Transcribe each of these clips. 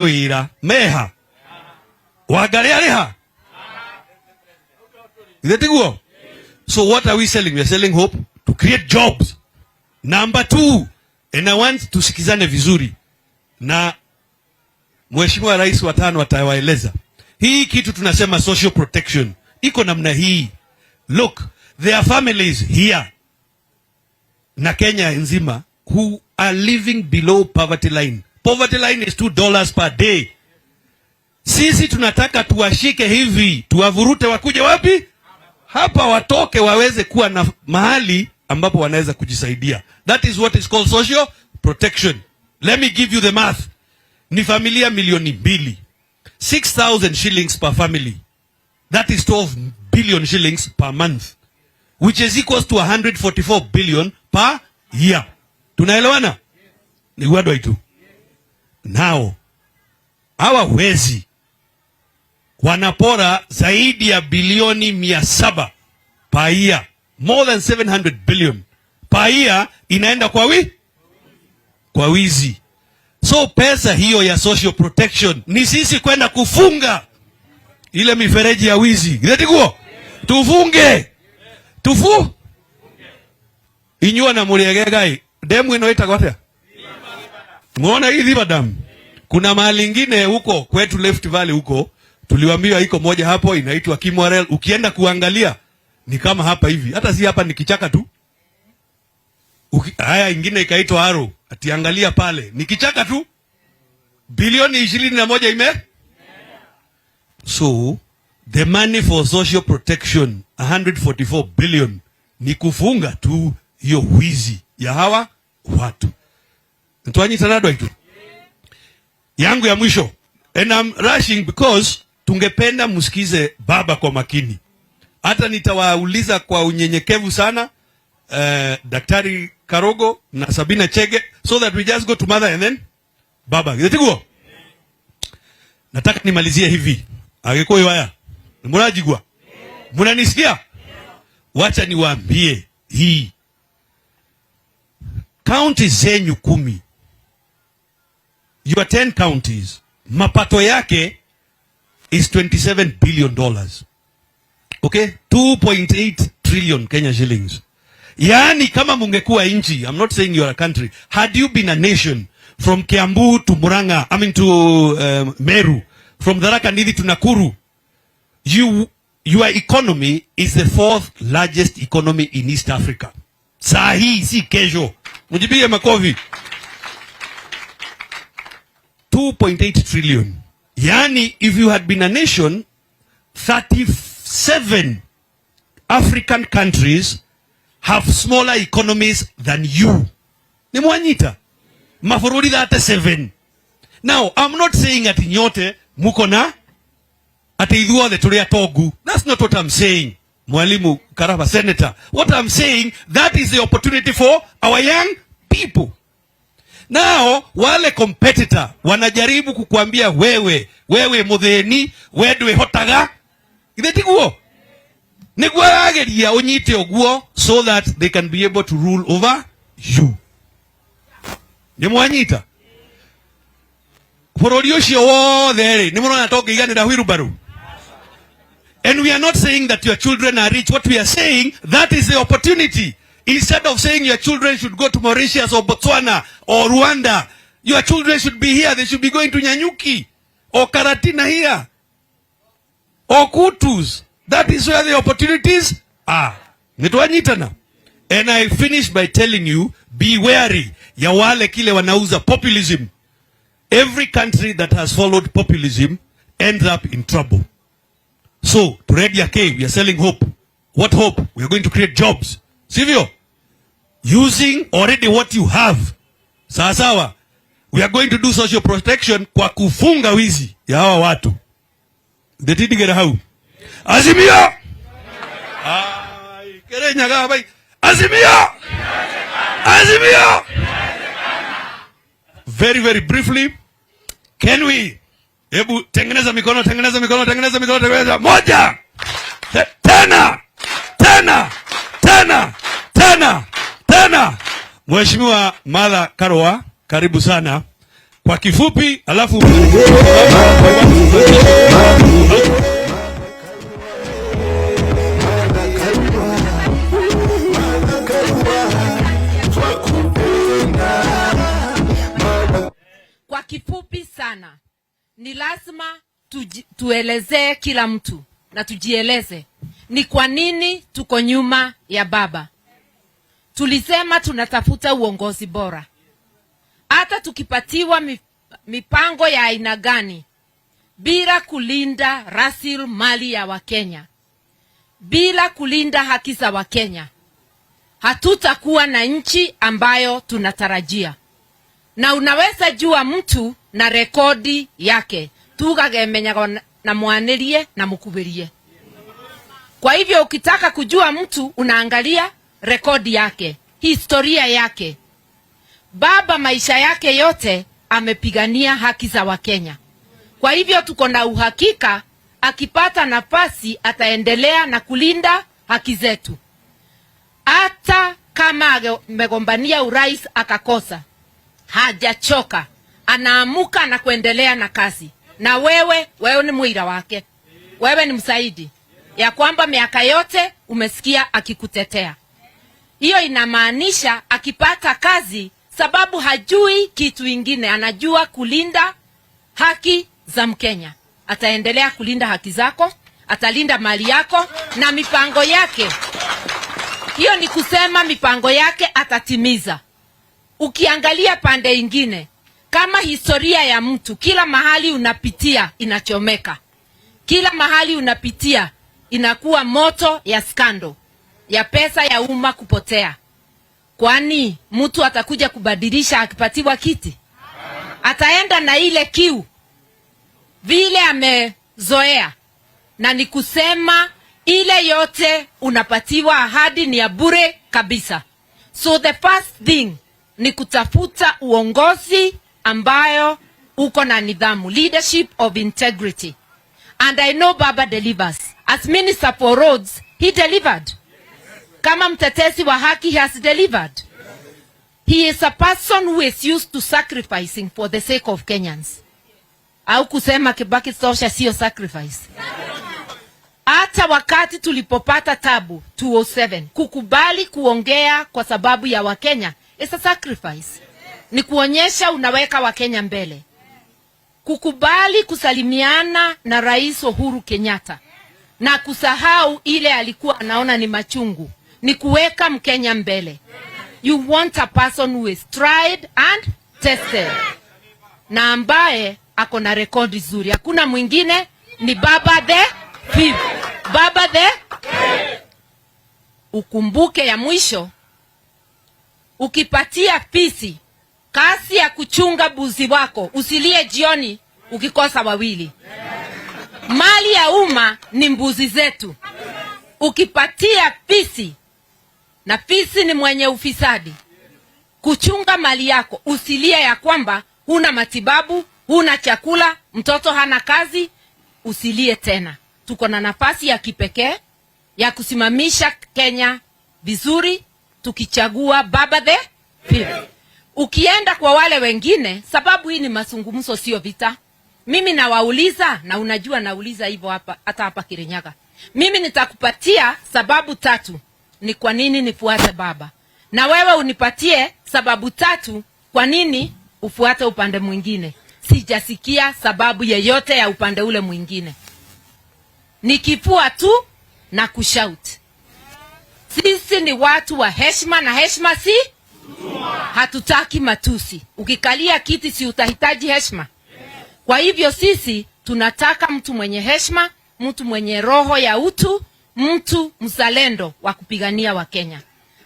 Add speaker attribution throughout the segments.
Speaker 1: Wira meha Wangari ariha ithe tiguo. So what are we selling? We are selling hope to create jobs. Number two, and I want tusikizane vizuri na Mheshimiwa Rais wa tano atawaeleza hii kitu tunasema social protection iko namna hii. Look, there are families here na Kenya nzima who are living below poverty line. Poverty line is $2 per day. Sisi tunataka tuwashike hivi, tuwavurute wakuje wapi? Hapa, watoke waweze kuwa na mahali ambapo wanaweza kujisaidia. That is what is called social protection. Let me give you the math. Ni familia milioni 2. 6,000 shillings per family. That is 12 billion shillings per month, which is equals to 144 billion per year. Tunaelewana? Ni wadwa tu. Now, hawa wezi wanapora zaidi ya bilioni 700 per year. More than 700 billion per year inaenda kwa wizi. So pesa hiyo ya social protection ni sisi kwenda kufunga ile mifereji ya wizi. Githĩ tufunge tufu inyua na muriege demu ino ĩtagwo atĩa? Muona hii Thiba Dam? Kuna mahali ingine huko kwetu Rift Valley huko tuliwaambiwa iko moja hapo inaitwa Kimwarer. Ukienda kuangalia ni kama hapa hivi, hata si hapa, ni kichaka tu. Haya ingine ikaitwa Arror, atiangalia pale ni kichaka tu. Bilioni 21 ime. So the money for social protection, 144 billion, ni kufunga tu hiyo wizi ya hawa watu. Ntwanyitana itu yangu ya mwisho, and I'm rushing because tungependa msikize baba kwa makini. Hata nitawauliza kwa unyenyekevu sana, Daktari Karogo na Sabina Chege, so that we just go to mother and then baba. Githĩ? Nataka nimalizie hivi. Agikuyu haya. Murajigua? Munanisikia? Wacha niwaambie hii. Kaunti zenyu 10, your 10 counties, mapato yake is $27 billion. Okay? 2.8 trillion Kenya shillings. Yaani kama mungekuwa nchi, I'm not saying you are a country, had you been a nation from Kiambu to Murang'a, I mean to Meru, from Tharaka Nithi to Nakuru, your economy is the fourth largest economy in East Africa. Saa hii, si kesho. Mjipige makofi. 2.8 trillion. Yaani if you had been a nation, 37 African countries have smaller economies than you. Ni mwanyita? Mabũrũri 37. Now, I'm not saying ati nyote muko na ati ithuothe tũrĩ atongu. That's not what I'm saying. Mwalimu Karaba, senator. What I'm saying, that is the opportunity for our young people. Now, wale competitor wanajaribu kukuambia wewe, wewe mutheni, we ndwihotaga. Githĩ tiguo? Niguo arageria unyite uguo so that they can be able to rule over you. Nĩ mwanyita? Bũrũri ũcio wothe rĩ, nĩ mũrona tũngĩiganĩra wheelbarrow? And we are not saying that your children are rich. What we are saying, that is the opportunity. Instead of saying your children should go to Mauritius or Botswana or Rwanda, your children should be here. They should be going to Nanyuki or Karatina here or Kutus. That is where the opportunities are. Nitwanyitana. And I finish by telling you, be wary ya wale kile wanauza populism. Every country that has followed populism ends up in trouble. So, to Redia K, we are selling hope. What hope? We are going to create jobs. Sivyo? Using already what you have. Sawa sawa. We are going to do social protection kwa kufunga wizi ya hawa watu. The tidigera hau. Azimio! Ai, Kerenyaga bai. Azimio! Azimio! Very, very briefly, can we, hebu tengeneza mikono, tengeneza mikono, tengeneza mikono, tengeneza. Moja. Tena. Tena. Tena. Tena. Tena. Mheshimiwa Martha Karua, karibu sana. Kwa kifupi, alafu
Speaker 2: Kwa kifupi sana, ni lazima tuelezee kila mtu na tujieleze ni kwa nini tuko nyuma ya baba. Tulisema tunatafuta uongozi bora. Hata tukipatiwa mipango ya aina gani, bila kulinda rasilimali ya Wakenya, bila kulinda haki za Wakenya, hatutakuwa na nchi ambayo tunatarajia. Na unaweza jua mtu na rekodi yake, tugagemenyaga na mwanirie na mukubirie. Kwa hivyo ukitaka kujua mtu unaangalia rekodi yake, historia yake. Baba maisha yake yote amepigania haki za Wakenya. Kwa hivyo tuko na uhakika akipata nafasi ataendelea na kulinda haki zetu. Hata kama amegombania urais akakosa, hajachoka, anaamuka na kuendelea na kazi. Na wewe ni mwira wake, wewe ni msaidi ya kwamba miaka yote umesikia akikutetea. Hiyo inamaanisha akipata kazi, sababu hajui kitu ingine, anajua kulinda haki za Mkenya. Ataendelea kulinda haki zako, atalinda mali yako na mipango yake. Hiyo ni kusema mipango yake atatimiza. Ukiangalia pande ingine, kama historia ya mtu, kila mahali unapitia inachomeka. Kila mahali unapitia inakuwa moto ya skando, ya pesa ya umma kupotea. Kwani mtu atakuja kubadilisha akipatiwa kiti? Ataenda na ile kiu vile amezoea. Na ni kusema ile yote unapatiwa ahadi ni ya bure kabisa. So the first thing ni kutafuta uongozi ambayo uko na nidhamu, leadership of integrity. And I know Baba delivers. As Minister for Roads, he delivered. Kama mtetezi wa haki, he has delivered. He is a person who is used to sacrificing for the sake of Kenyans. Au kusema Kibaki tosha sio sacrifice. Hata wakati tulipopata tabu 207, kukubali kuongea kwa sababu ya Wakenya is a sacrifice. Ni kuonyesha unaweka Wakenya mbele. Kukubali kusalimiana na Rais Uhuru Kenyatta na kusahau ile alikuwa anaona ni machungu, ni kuweka Mkenya mbele. You want a person who is tried and tested, na ambaye ako na rekodi nzuri. Hakuna mwingine, ni Baba the Fifth. Baba the Fifth. Ukumbuke ya mwisho, ukipatia fisi kasi ya kuchunga buzi wako, usilie jioni ukikosa wawili. Mali ya umma ni mbuzi zetu. Ukipatia fisi, na fisi ni mwenye ufisadi, kuchunga mali yako, usilie ya kwamba huna matibabu, huna chakula, mtoto hana kazi, usilie tena. Tuko na nafasi ya kipekee ya kusimamisha Kenya vizuri tukichagua Baba the Fifth. Ukienda kwa wale wengine, sababu hii ni mazungumzo, sio vita. Mimi nawauliza, na unajua nauliza hivyo hapa, hata hapa Kirinyaga. Mimi nitakupatia sababu tatu ni kwa nini nifuate baba, na wewe unipatie sababu tatu kwa nini ufuate upande mwingine. Sijasikia sababu yeyote ya upande ule mwingine. Ni kifua tu na kushout. Sisi ni watu wa heshima, na heshima si hatutaki matusi. Ukikalia kiti si utahitaji heshima? Kwa hivyo sisi tunataka mtu mwenye heshima, mtu mwenye roho ya utu, mtu mzalendo wa kupigania Wakenya.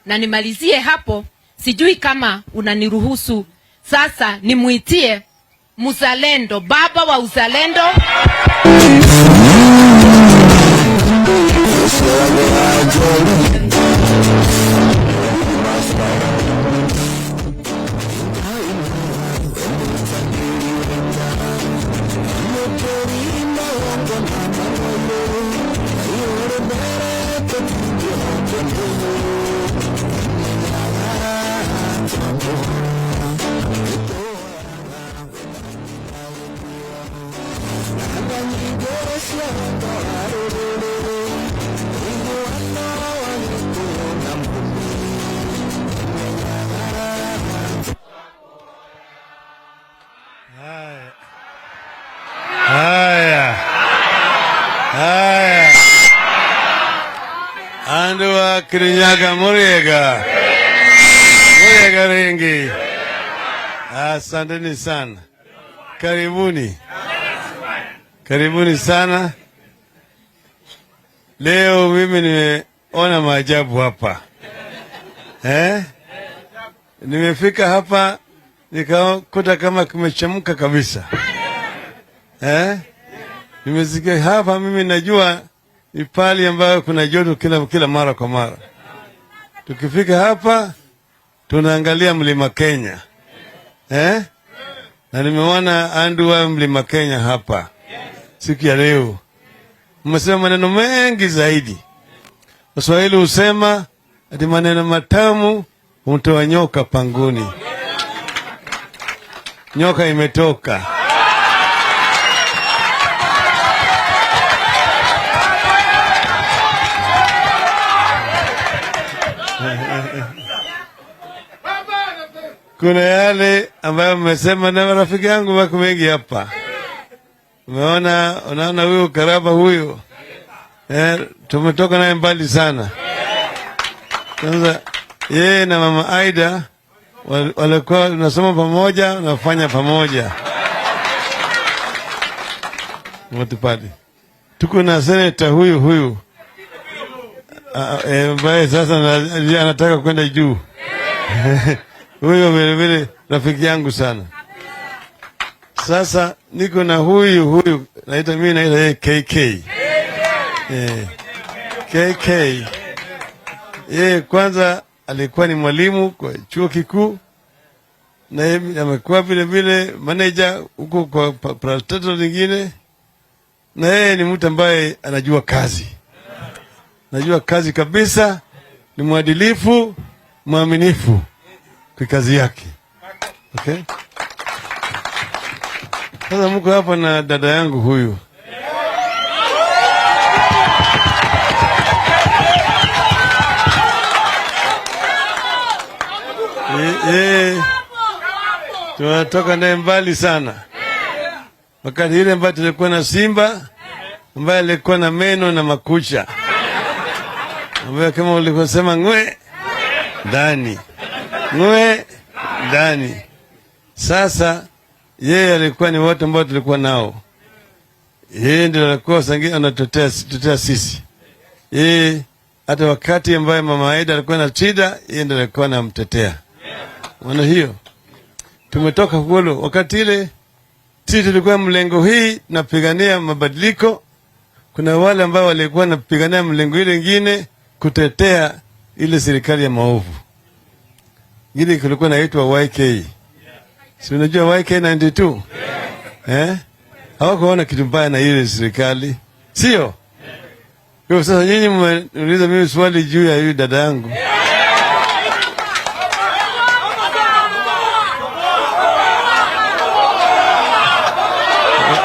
Speaker 2: Na nimalizie hapo, sijui kama unaniruhusu sasa nimuitie mzalendo, baba wa uzalendo.
Speaker 1: Haya. Haya. Andu a Kirinyaga muriega. Muriega ringi. Asanteni sana. Karibuni. Karibuni sana. Leo mimi nimeona maajabu hapa. Eh? Nimefika hapa nikakuta kama kumechemka kabisa. Eh? Nimesikia hapa, mimi najua ni pali ambayo kuna joto kila mara kwa mara. Tukifika hapa tunaangalia Mlima Kenya. Eh? Na nimeona andu wa Mlima Kenya hapa siku ya leo. Mmesema maneno mengi zaidi. Waswahili husema ati maneno matamu humtoa nyoka pangoni. Nyoka imetoka. Kuna yale ambayo mmesema na marafiki yangu wako wengi hapa. Unaona huyu Karaba huyu. Tumetoka naye mbali sana. Sasa yeye na Mama Aida walikuwa tunasoma pamoja, tunafanya pamoja. Mtupate. Tuko na senator huyu. Ambaye sasa anataka kwenda juu. Huyo vile vile rafiki yangu sana. Sasa niko na huyu naita mimi naita yeye KK. KK. Yeye kwanza alikuwa ni mwalimu kwa chuo kikuu, na yeye amekuwa vile vile manager huko kwa parastatal nyingine, na yeye ni mtu ambaye anajua kazi. Anajua kazi kabisa, ni mwadilifu, mwaminifu kwa kazi yake. Okay? Sasa mko hapa na dada yangu huyu. Tunatoka naye mbali sana. Wakati ile ambayo tulikuwa na simba ambaye alikuwa na meno na makucha, ambaye kama ulivyosema ngwe ndani, ngwe ndani. Sasa yeye alikuwa ni watu ambao tulikuwa nao. Yeye ndiye alikuwa sangi anatutetea sisi. Yeye hata wakati ambaye Mama Aida alikuwa na shida, yeye ndiye alikuwa anamtetea. Maana hiyo tumetoka huko wakati ile sisi tulikuwa mlengo hii tunapigania mabadiliko. Kuna wale ambao walikuwa wanapigania mlengo ile nyingine kutetea ile serikali ya maovu. Ile kulikuwa inaitwa YK. Si unajua YK 92? Hawakuona kitu mbaya na ile serikali. Sio? Kwa sasa nyinyi mmeniuliza mimi swali juu ya huyu dada yangu.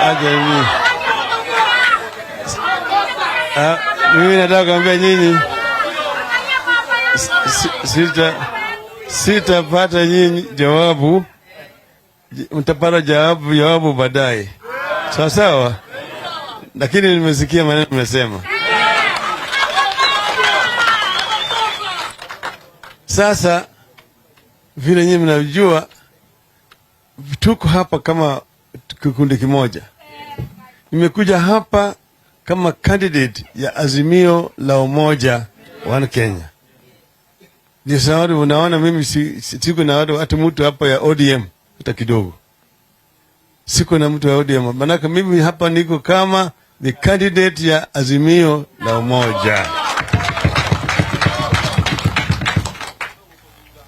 Speaker 1: Aje mimi. Mimi nataka kuambia nyinyi sitapata nyinyi jawabu. Mtapata jawabu baadaye. Sawa sawa? Lakini nimesikia maneno mmesema. Sasa vile nyinyi mnajua tuko hapa kama kikundi kimoja. Nimekuja hapa kama candidate ya Azimio la Umoja One Kenya. Ndio sababu unaona mimi siko na watu mtu hapa ya ODM hata kidogo. Siko na mtu wa ODM. Maanake mimi hapa niko kama the candidate ya Azimio la Umoja.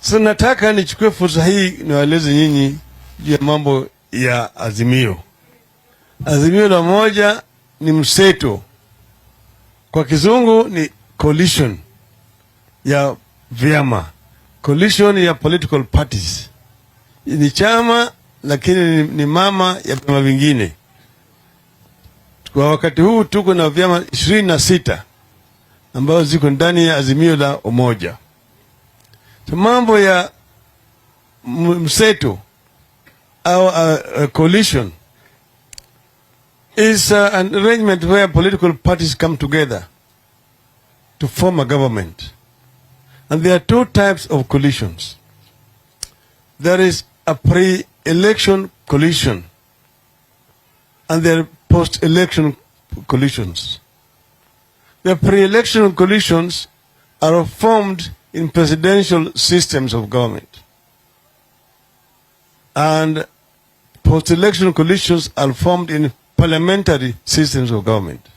Speaker 1: So nataka nichukue fursa hii niwaeleze nyinyi juu ya mambo ya Azimio. Azimio la Umoja ni mseto. Kwa kizungu ni coalition ya vyama, coalition ya political parties. Ni chama lakini ni mama ya vyama vingine.
Speaker 3: Kwa wakati huu tuko na vyama 26 ambazo ziko ndani ya Azimio la Umoja. So mambo ya mseto au a coalition is an arrangement where political parties come together to form a government. And there are two types of coalitions. There is a pre-election coalition and there are post-election coalitions. The pre-election coalitions are formed in presidential systems of government. And post-election coalitions are formed in parliamentary systems of government.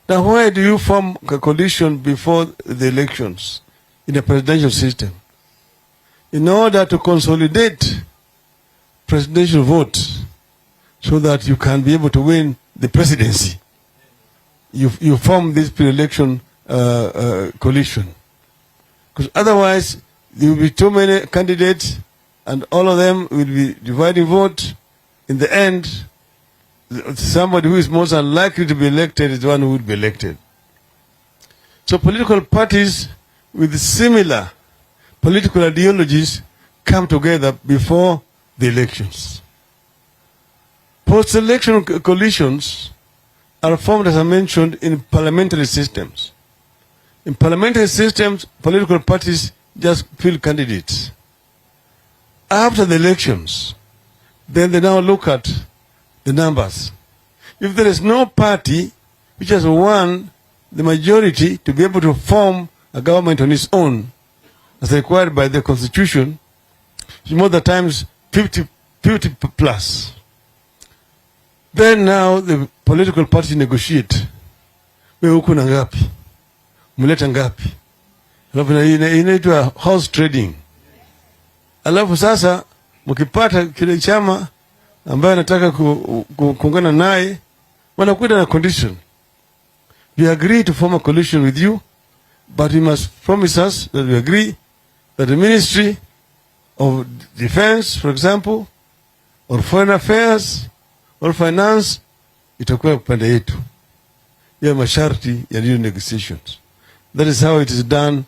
Speaker 3: Now, why do you form a coalition before the elections in a presidential system? In order to consolidate presidential votes so that you can be able to win the presidency. You form this pre-election coalition. Because otherwise, there will be too many candidates and all of them will be dividing vote. In the end, somebody who is most unlikely to be elected is the one who would be elected. So political parties with similar political ideologies come together before the elections. Post-election coalitions are formed, as I mentioned, in parliamentary systems. In parliamentary systems, political parties just field candidates. After the elections, then they now look at the numbers. If there is no party which has won the majority to be able to form a government on its own, as required by the constitution, more than times 50, 50 plus. Then now the political party negotiate. Wewe uko na ngapi? Mleta ngapi? Alafu inaitwa horse trading. Alafu sasa mkipata kile chama ambaye anataka kuungana naye, wanakuja na condition. We agree to form a coalition with you, but you must promise us that we agree that the Ministry of Defense, for example, or Foreign Affairs or Finance itakuwa upande yetu. Hiyo masharti ya new negotiations. That is how it is done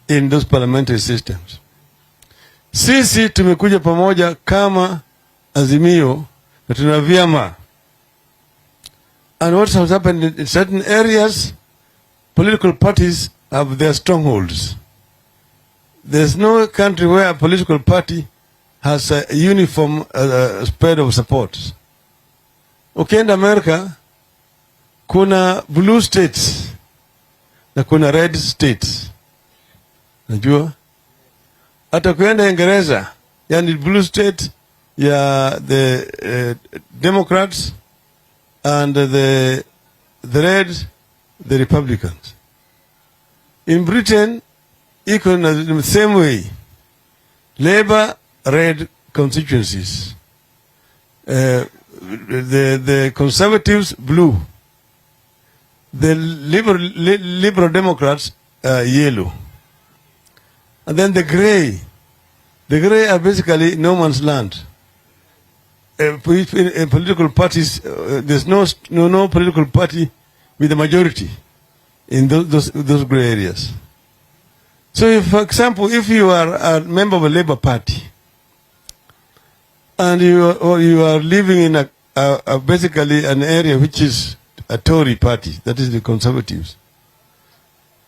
Speaker 3: in those parliamentary systems. Sisi tumekuja pamoja kama Azimio na tuna vyama. And what has happened in certain areas, political parties have their strongholds. There's no country where a political party has a uniform spread of support. Ukienda America, kuna blue states na kuna red states. Najua hata kuenda Uingereza, yani blue state ya the Democrats and the red, the Republicans. In Britain iko na the same way, Labour red constituencies, the Conservatives blue, the Liberal Democrats yellow, and then the grey. The grey are basically no man's land. In political parties, there's no political party with a majority in those grey areas. So, if, for example, if you are a member of a Labour Party and you are living in a basically an area which is a Tory party, that is the Conservatives,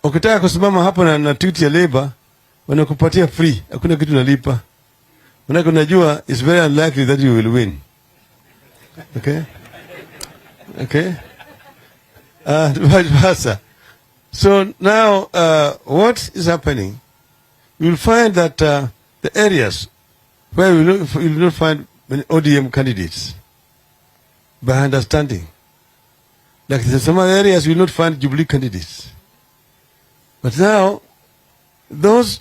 Speaker 3: ukitaka kusimama hapo na tikiti ya Labour wanakupatia free, hakuna kitu nalipa. Manake unajua it's very unlikely that you will win. Okay? Okay? Vice versa. So now, what is happening? You will find that the areas where you will not find many ODM candidates, by understanding. Like in some other areas, you will not find Jubilee candidates. But now, those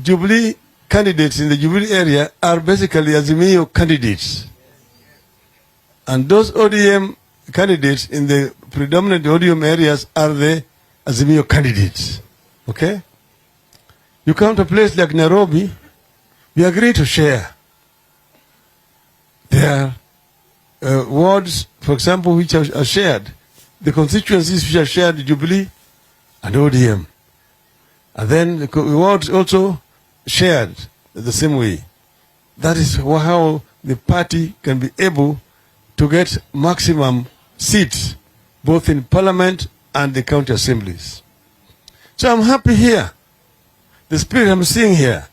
Speaker 3: Jubilee candidates in the Jubilee area are basically Azimio candidates. And those ODM candidates in the predominant ODM areas are the Azimio candidates. Okay? You come to a place like Nairobi, we agree to share. There Wards, for example, which are shared, the constituencies which are shared, Jubilee and ODM. And then the wards also shared the same way. That is how the party can be able to get maximum seats, both in parliament and the county assemblies. So I'm happy here. The spirit I'm seeing here.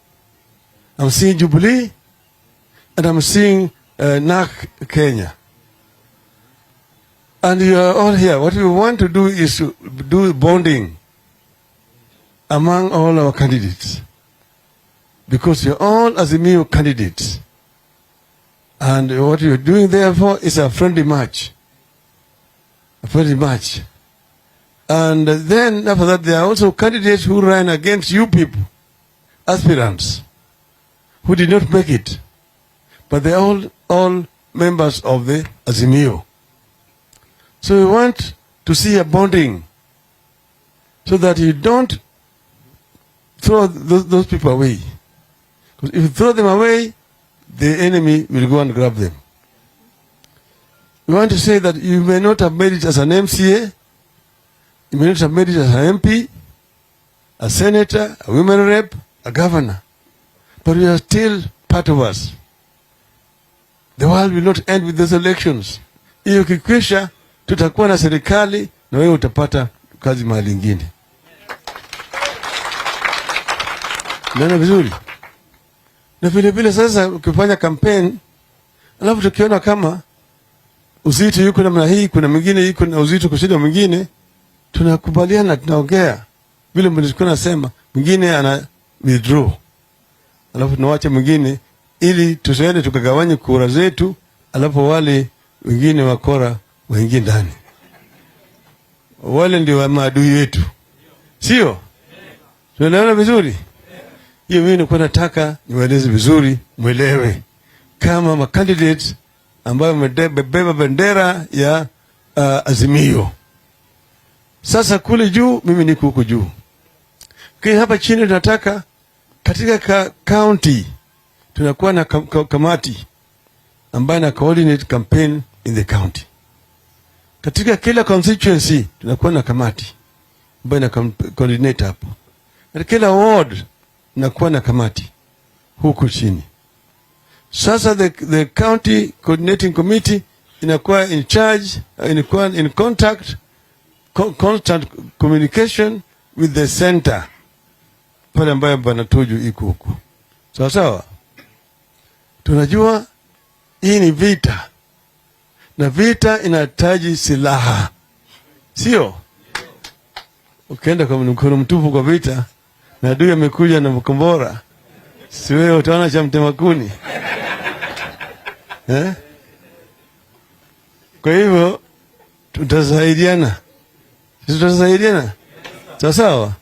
Speaker 3: I'm seeing Jubilee and I'm seeing NARC Kenya. And you are all here. What we want to do is to do bonding among all our candidates, because you're all Azimio candidates. And what you're doing therefore is a friendly match. A friendly match. And then after that, there are also candidates who ran against you people, aspirants, who did not make it. But they're all members of the Azimio. So we want to see a bonding so that you don't throw those people away. Because if you throw them away, the enemy will go and grab them. We want to say that you may not have made it as an MCA, you may not have made it as an MP, a senator, a women rep, a governor, but you are still part of us. The world will not end with those elections. Hiyo ikikwisha, tutakuwa na serikali na wewe utapata kazi mahali ingine. Naona vizuri? Na vile vile sasa ukifanya campaign, alafu tukiona kama uzito yuko namna hii, kuna mwingine yuko na uzito kushinda mwingine, tunakubaliana, tunaongea. Vile mlikuwa nasema, mwingine ana withdraw, alafu tunawacha mwingine ili tusiende tukagawanye kura zetu, alafu wale wengine wakora waingie ndani. Wale ndio maadui wetu, sio? Tunaelewana vizuri? Hiyo mimi nilikuwa nataka niwaeleze vizuri, mwelewe kama ma candidates ambayo wamebeba bendera ya Azimio. Sasa kule juu, mimi niko huko juu, lakini hapa chini tunataka katika county tunakuwa na kamati ambayo na coordinate campaign in the county. Katika kila constituency tunakuwa na kamati ambayo ina coordinate hapo. Katika kila ward tunakuwa na kamati huku chini. Sasa the county coordinating committee inakuwa in charge, inakuwa in contact, constant communication with the center pale ambayo Bwana Tuju iko huku. Sawa sawa? Tunajua hii ni vita, na vita inahitaji silaha, sio? Ukienda kwa mkono mtupu kwa vita na adui amekuja na makombora, si wewe utaona cha mtema kuni? Eh? Kwa hivyo tutasaidiana, sisi tutasaidiana, sawa sawa.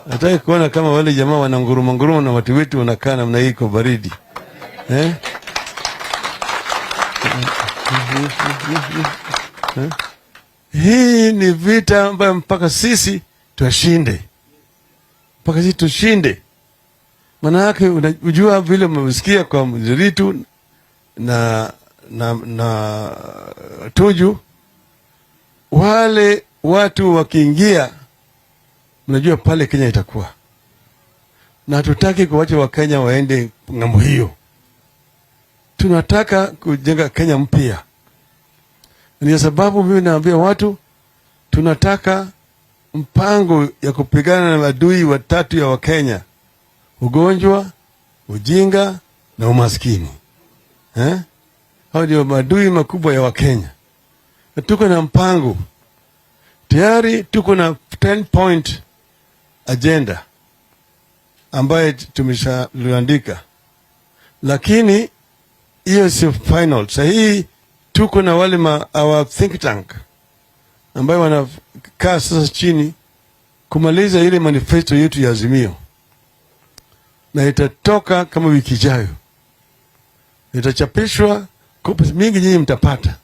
Speaker 3: Nataka kuona kama wale jamaa wana nguruma nguruma na watu wetu wanakaa namna hii kwa baridi. Eh? Hii ni vita ambayo mpaka sisi tushinde. Mpaka sisi tushinde. Maana yake unajua vile mmesikia kwa Nderitu na Tuju, wale watu wakiingia, mnajua pale Kenya itakuwa. Na hatutaki kuwacha Wakenya waende ng'ambo hiyo. Tunataka kujenga Kenya mpya. Ndio sababu mimi naambia watu tunataka mpango ya kupigana na adui watatu ya Wakenya: ugonjwa, ujinga na umaskini. Eh? Hao ndio maadui makubwa ya Wakenya. Na tuko na mpango. Tayari tuko na 10 point agenda ambayo tumeshaandika. Lakini hiyo sio final. Sasa hii tuko na wale our think tank ambayo wanakaa sasa chini kumaliza ile manifesto yetu ya Azimio, na itatoka kama wiki ijayo. Itachapishwa, copies mingi nyinyi mtapata,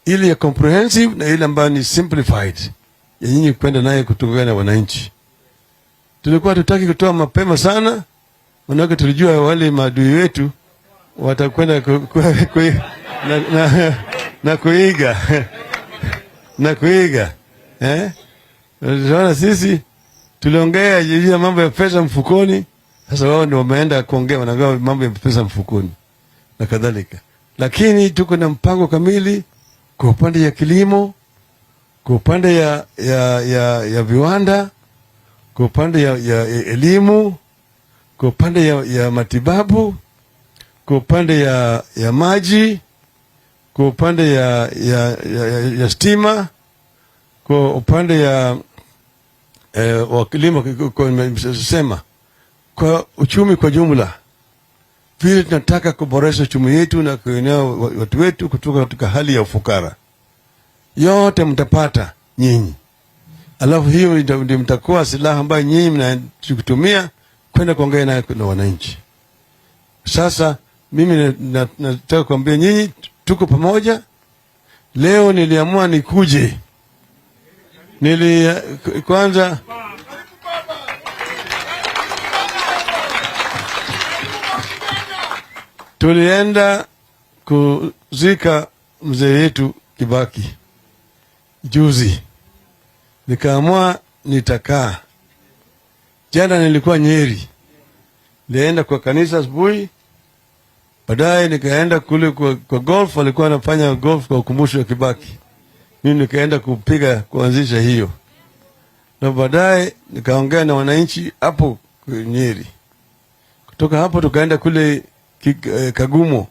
Speaker 3: ile ya comprehensive na ile ambayo ni simplified ya nyinyi kwenda naye kutungana na wananchi. Tulikuwa tutaki kutoa mapema sana, maana tulijua wale maadui wetu watakwenda Na kuiga na kuiga, eh? Tunaona sisi tuliongea juu ya mambo ya pesa mfukoni, sasa wao ndio wameenda kuongea, wanaongea mambo ya pesa mfukoni na kadhalika. Lakini tuko na mpango kamili kwa upande ya kilimo, kwa upande ya viwanda, kwa upande ya elimu, kwa upande ya matibabu, kwa upande ya maji, kwa upande ya stima, kwa upande ya wa kilimo, sema kwa uchumi kwa jumla, vile tunataka kuboresha uchumi wetu na kuinua watu wetu kutoka katika hali ya ufukara. Yote mtapata nyinyi, alafu hiyo ndio mtakuwa silaha ambayo nyinyi mnatumia kwenda kuongea nayo na wananchi. Sasa mimi nataka kuambia nyinyi tuko pamoja. Leo niliamua nikuje, kwanza tulienda kuzika mzee wetu Kibaki juzi, nikaamua nitakaa. Jana nilikuwa Nyeri, nilienda kwa kanisa asubuhi, baadaye nikaenda kule kwa golf, walikuwa wanafanya golf kwa ukumbusho wa Kibaki, mimi nikaenda kupiga kuanzisha hiyo, na baadaye nikaongea na wananchi hapo Nyeri. Kutoka hapo tukaenda kule Kagumo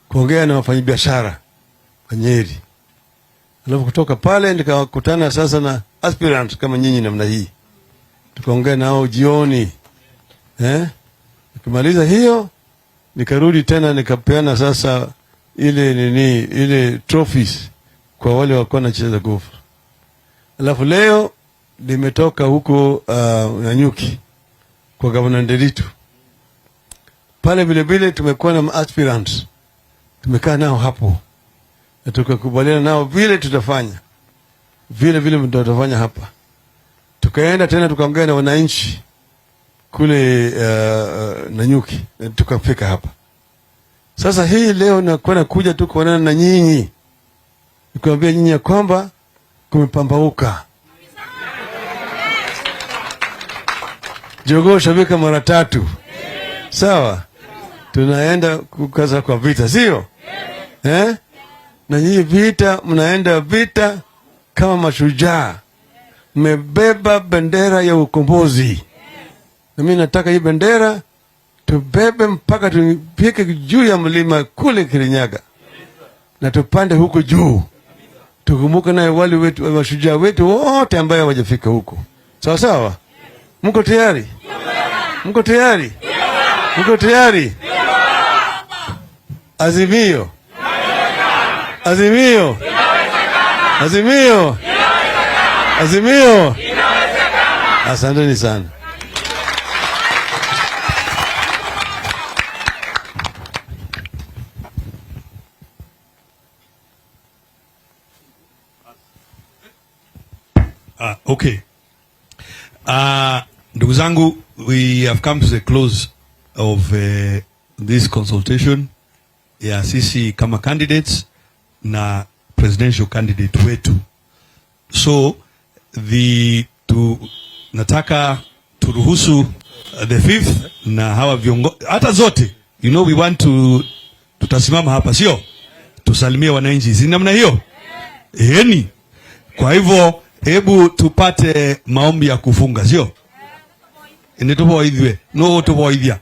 Speaker 3: kuongea na wafanyabiashara wa Nyeri. Alafu kutoka pale nikakutana sasa na aspirants kama nyinyi namna hii, tukaongea nao jioni. Nikimaliza hiyo nikarudi tena nikapeana sasa ile nini, ile trophies kwa wale walikuwa wanacheza golf. Alafu leo nimetoka huko Nanyuki kwa Governor Nderitu. Pale vile vile tumekuwa na aspirants, tumekaa nao hapo na tukakubaliana nao vile tutafanya, vile vile tutafanya hapa. Tukaenda tena tukaongea na wananchi kule Nanyuki na tukafika hapa. Sasa hii leo nakuwa nakuja tu kuonana na nyinyi, nikuambia nyinyi ya kwamba kumepambauka. Jogoo shabika mara tatu, sawa? Tunaenda kukaza kwa vita, sio? Eh? Na nyinyi vita, mnaenda vita kama mashujaa, mmebeba bendera ya ukombozi. Na mimi nataka hii bendera tubebe mpaka tupike juu ya mlima kule Kirinyaga, na tupande huko juu, tukumbuke naye wale wetu mashujaa wetu wote ambao hawajafika huko. Sawa sawa? Mko tayari? Mko tayari? Mko tayari? Azimio. Azimio. Azimio. Azimio. Asanteni sana.
Speaker 1: Okay. Ndugu zangu, we have come to the close of this consultation ya sisi kama candidates na presidential candidate wetu. So nataka turuhusu the fifth na hawa viongozi hata zote, we want to, tutasimama hapa, sio tusalimie wananchi, si namna hiyo? Eni. Kwa hivyo hebu tupate maombi ya kufunga, sio? Ni tuboithwe. No tuboithia.